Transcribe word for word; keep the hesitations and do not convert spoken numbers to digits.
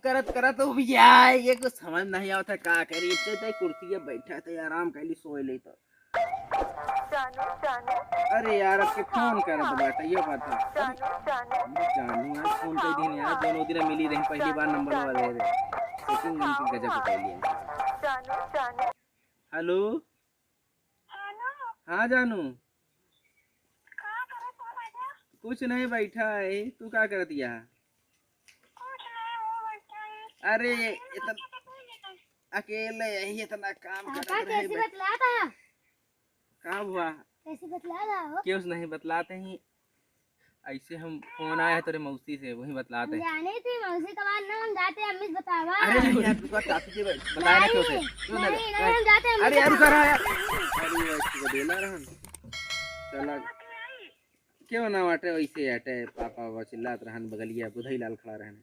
करत करत उबिया, ये कुछ समझ नहीं आवत है, का करी? इतने तई कुर्सी पे बैठा थे, आराम कैली, सोए ले तो। जानू, जानू। अरे यार, अब के फोन करत बाटे, ये बात है। जानू, जानू। जानू, आज फोन कर दिन यार, दोनों दिन मिली रही, पहली बार नंबर वाले रे। सेटिंग गन की गजब उठाई लिया। जानू, जानू। हेलो। हेलो। हाँ जानू। का करत हो राजा? कुछ नहीं, बैठा है। तू का करत या? कुछ नहीं, वो बैठा है। अरे, अकेले इतना, बैठा है। अकेले यही इतना काम करत रहे, कैसे बतलात है? का हुआ? कैसे बतलात है हो? क्यों नहीं बतलाते ही? ऐसे हम फोन आया है तेरे मौसी से, वही बतलाते हैं। जाने थे मौसी का बात ना, हम जाते हैं, अम्मी से बतावा। अरे नहीं यार, रुका, चाची जी बताए ना नहीं, क्यों से? क्यों नहीं, नहीं, नहीं, हम जाते हैं, अरे यार, रुका रहा यार। अरे यार, इसको देला रहन। चला। क्यों ना बाटे वैसे हटे, पापा बाबा चिल्लात रहन, बगलिया बुधई लाल खड़ा रहन।